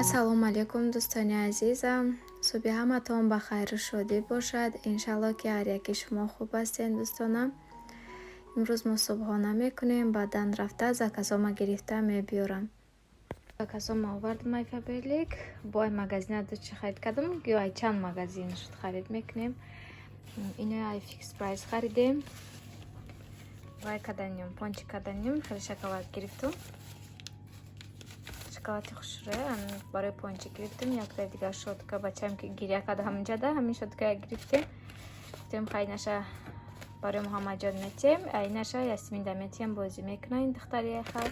Ассалому алайкум, дӯстони азизам. Субҳи ҳаматон ба хайру шодӣ бошад. Иншалло, ки ҳар яки шумо хуб ҳастен, дӯстонам. Имрӯз мо субҳона мекунем, баъдан рафта заказома гирифта мебиёрам. Заказома овардам ай Фаберлик. Бо ай магазина дучи харид кардам, ё ай чанд магазин шуд харид мекунем. Ино ай Фикс Прайс харидем. Вай каданем, пончик каданем, хеле шоколад гирифтум. Шоколади хушрӯя барои пончик гирифтем. Якта дигар щётка, бачаам ки гиря карда ҳаминҷода, ҳамин щётка гирифтем. Гуфтем, хай, наша барои Муҳаммадҷон метиҳем, айнаша Ясминда метиҳем, бозӣ мекунад ин духтари хай.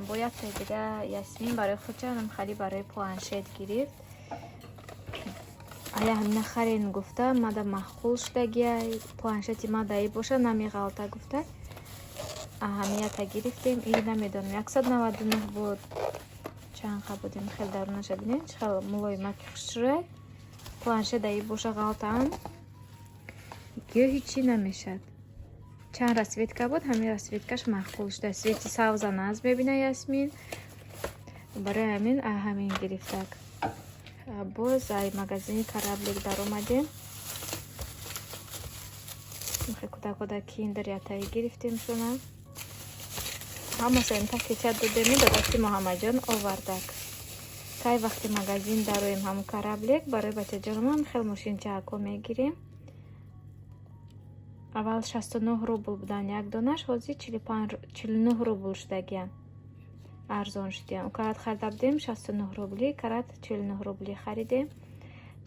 Бо якта дига Ясмин барои худшам хали барои планшет гирифт. Ая ҳамина харен гуфта, мада маъқул шудагия, планшети ма даи боша намеғалта гуфта. Аҳамията гирифтем. И намедонам, 199 буд, чанд қа будем. Хел дарунаша бинед, чӣ хел мулоимаки хушрӯяй. Планшет даи боша ғалтаам, гиё ҳичи намешад. Чанд расцветка буд, ҳамин расцветкаш маъқул шуда. Цвети савза наз мебина Ясмин, барои ҳамин ҳамин гирифтак. Боз ай магазини Кораблик даромадем. Кӯдакода Киндер ятаи гирифтем шуна. Ҳамаша пакетча додеми, ба дасти Муҳаммадҷон овардак. Кай вақти магазин дароем, ҳамун Кораблик, барои бачаҷонам хел мошинчаако мегирем. Аввал 69 рубл будан як донаш, ҳозир 49 рубл шудагиян, арзон шудиян. Карат харида будем 69 рубли, карат 49 рубли харидем.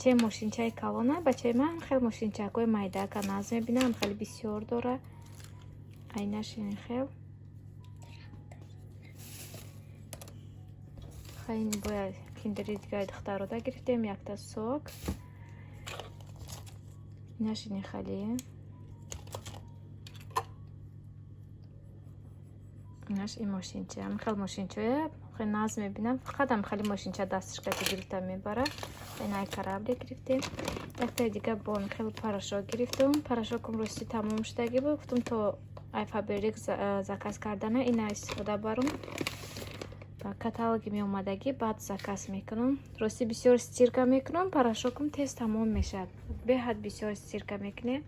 Че мошинчаи калона, бачаи ман хел мошинчаакҳои майдака наз мебинам, хеле бисёр дора. Айнаш ин хел. Хайн бояд Киндери дигари духтарода гирифтем, якта сок. Инаш ини хали. Инаш ин мошинча. Хел мошинчая хеле наз мебинам. Фақат ам хеле мошинча дасташ кати гирифта мебарад. Инай Кораблик гирифтем. Яктаи дига бо хел порошок гирифтум. Порошокум рости тамом шудагӣ буд. Гуфтум, то ай Фаберлик заказ кардана ина истифода барум. Каталоги меомадагӣ, баъд заказ мекунам. Рости бисёр стирка мекунам, порошокум тез тамом мешавад. Беҳад бисёр стирка мекунем.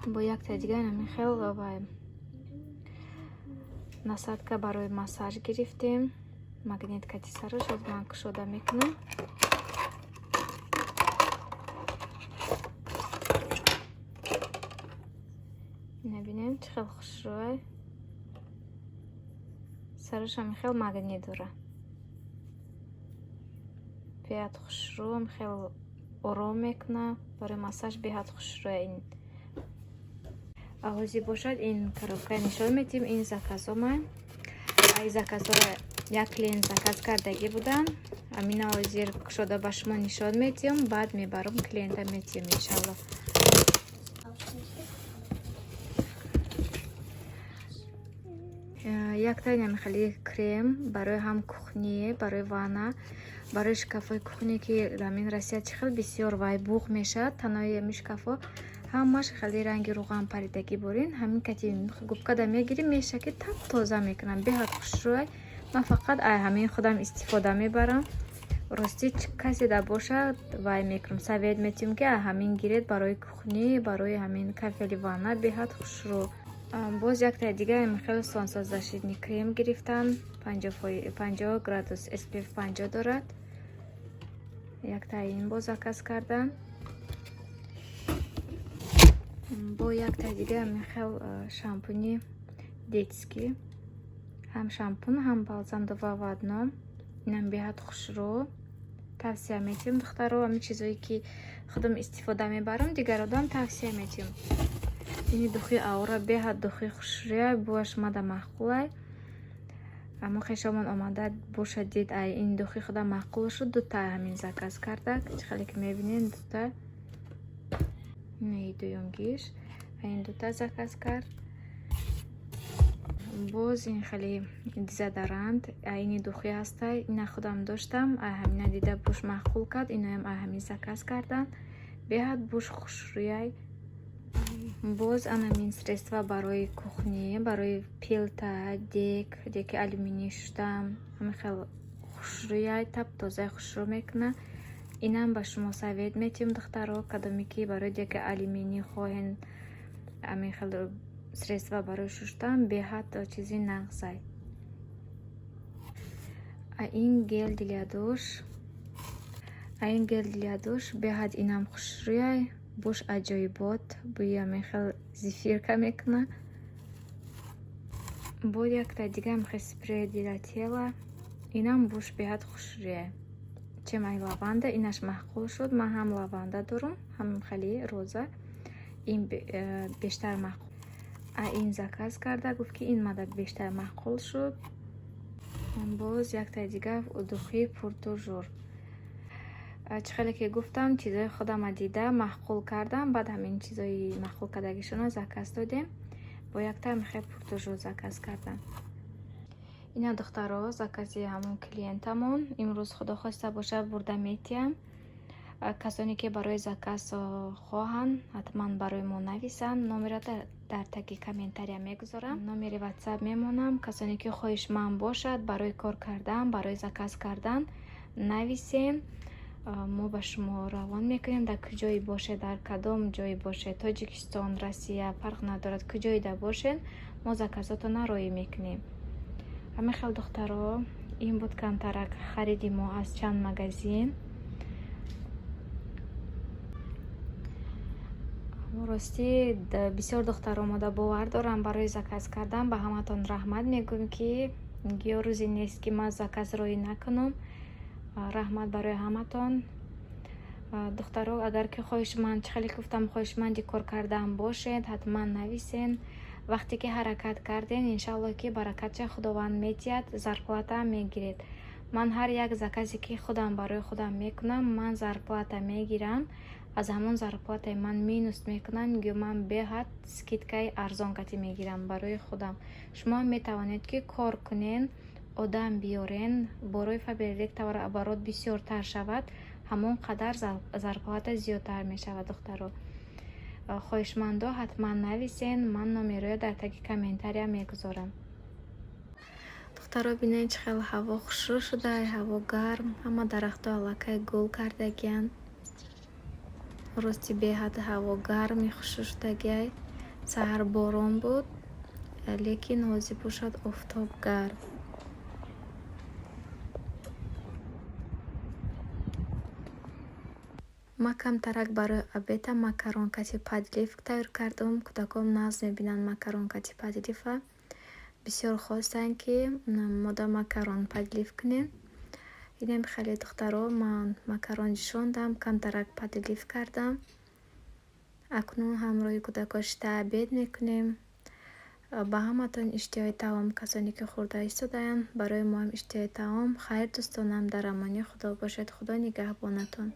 Бо якта дига ҳамин хел вай насадка барои массаж гирифтем. Магнит кати сараш аз ман кушода мекунам. Ина бинед, чӣ хел хушрӯй. Сараш ҳамин хел магнит дора. Беҳад хушрӯ, хел ором мекунад. Барои массаж беҳад хушрӯя ин. Ҳозир бошад, ин коробкаи нишон медиҳем. Ин заказома. Ай заказҳоро як клиент заказ кардагӣ буданд. Ҳамина ҳозир кушода ба шумо нишон медиҳам, баъд мебарам клиента метиҳем, иншалло. Якта инами хеле крем барои ҳам кухни, барои ванна, барои шкафҳои кухне, ки ҳамин Россия чӣ хел бисёр вай буғ мешавад, танои ҳамин шкафҳо ҳамаш хеле ранги руған паридагӣ борин. Ҳамин кати губкада мегирим, меша ки тап тоза мекунам. Беҳад хушрӯй. Ман фақат ай ҳамин худам истифода мебарам. Ростӣ, касе да бошад, вай мекунам, совет метиҳам, ки ай ҳамин гиред барои кухни, барои ҳамин кафели ванна беҳад хушрӯ. Боз яктаи дига хеле солнцезащитный крем гирифтам, 50 градус SPF 50 дорад. Яктаи ин боз заказ кардам. Бо яктаи дига хел шампуни детский, ҳам шампун, ҳам балзам, два в одном. Инам беҳад хушрӯ, тавсия метиҳам, духтаро. Ҳамин чизое ки худам истифода мебарам, дигародам тавсия метиҳам. Ини духи Аура беҳад духи хушрӯя, бӯяш мада маъқулай. Аммо хешомон омада боша дид, ай ин духи худам маъқул шуд, дута ҳамин заказ кардак. Чӣ хеле ки мебинед, дута. Инаи дуюмгиш ин дута заказ кард. Боз ин хеле дезодорант, ини духи ҳастай. Ина худам доштам, ай ҳамина дида буш маъқул кард, иноям ай ҳамин заказ карданд. Беҳад буш хушрӯяй. Боз анамин средства барои кухня, барои плита, дег, деги алюминӣ шуштам. Ҳамин хел хушрӯяй, тап тозаи хушрӯ мекунад. Инам ба шумо совет метиҳем, духтаро, кадоме ки барои деги алюминӣ хоҳен, ҳамин хел средства барои шуштан беҳад чизи нағзай. А ин гель для душ, а ин гель для душ беҳад инам хушрӯяй, буш аҷоибот, бӯи ҳамин хел зефирка мекунад. Боз якта дигаам хел спрей для тела, инам буш беҳад хушрӯяй. Чем ай лаванда инаш маъқул шуд. Ман ҳам лаванда дорум, ҳам хели роза. Ин бештар маъқул. А ин заказ карда, гуфт, ки ин мада бештар маъқул шуд. Боз яктаи дига духи Pour Toujours. Чӣ хеле ки гуфтам, чизои худама дида маъқул кардам, баъд ҳамин чизои маъқул кардагишонро заказ додем. Бо якта ҳамин Pour Toujours заказ кардам. Ина, духтаро, закази ҳамон клиентамон имрӯз, худо хоста бошад, бурда метиҳам. Касоне ки барои заказ хоҳанд, ҳатман барои мо нависанд. Номерро дар таги комментария мегузорам, номери Ватсап мемонам. Касоне ки хоҳишманд бошад барои кор кардан, барои заказ кардан, нависем, мо ба шумо равон мекунем. Дар куҷое бошед, дар кадом ҷое бошед, Тоҷикистон, Россия, фарқ надорад, куҷоеда бошед, мо заказотонро роӣ мекунем. Ҳамин хел, духтаро, ин буд камтарак хариди мо аз чанд магазин. Ростӣ, бисёр духтаро омода бовар дорам барои заказ кардан. Ба ҳаматон раҳмат мегӯем, ки ё рӯзе нест, ки ман заказ роӣ накунам. Раҳмат барои ҳаматон. Духтаро, агар ки хоҳишманд, чӣ хеле гуфтам, хоҳишманди кор кардан бошед, ҳатман нависен. Вақте ки ҳаракат кардем, иншааллоҳ, ки баракатша Худованд медиҳад, зарплатаам мегиред. Ман ҳар як заказе ки худам барои худам мекунам, ман зарплата мегирам. Аз ҳамон зарплатаи ман минус мекунанд, ё ман беҳад скидкаи арзон кати мегирам барои худам. Шумоам метавонед, ки кор кунен, одам биёрен, борои Фаберлик товарооборот бисёртар шавад, ҳамон қадар зарплата зиёдтар мешавад. Духтаро, хоҳишмандо ҳатман нависен, ман номерҳоя дар таги комментария мегузорам. Духтаро, бинед, чӣ хел ҳаво хушрӯ шуда, ҳаво гарм, ҳама дарахтҳо аллакай гул кардагиянд. Рости, беҳад ҳаво гарми хушрӯ шудагиай. Саҳар борон буд, лекин ҳозир бошад, офтоб гарм. Ман камтарак барои обеда макарон кати подлив тайёр кардам. Кӯдакон нағз мебинанд макарон кати подлива. Бисёр хостанд, ки мода макарон подлив кунем. Инам хеле, духтаро, ман макарон ҷӯшондам, камтарак подлив кардам. Акнун ҳамроҳи кӯдакҳо шита обед мекунем. Ба ҳаматон иштиҳои таом, касоне ки хӯрда истодаанд, барои моам иштиҳои таом. Хайр, дӯстонам, дар амони Худо бошед, Худо нигаҳбонатон.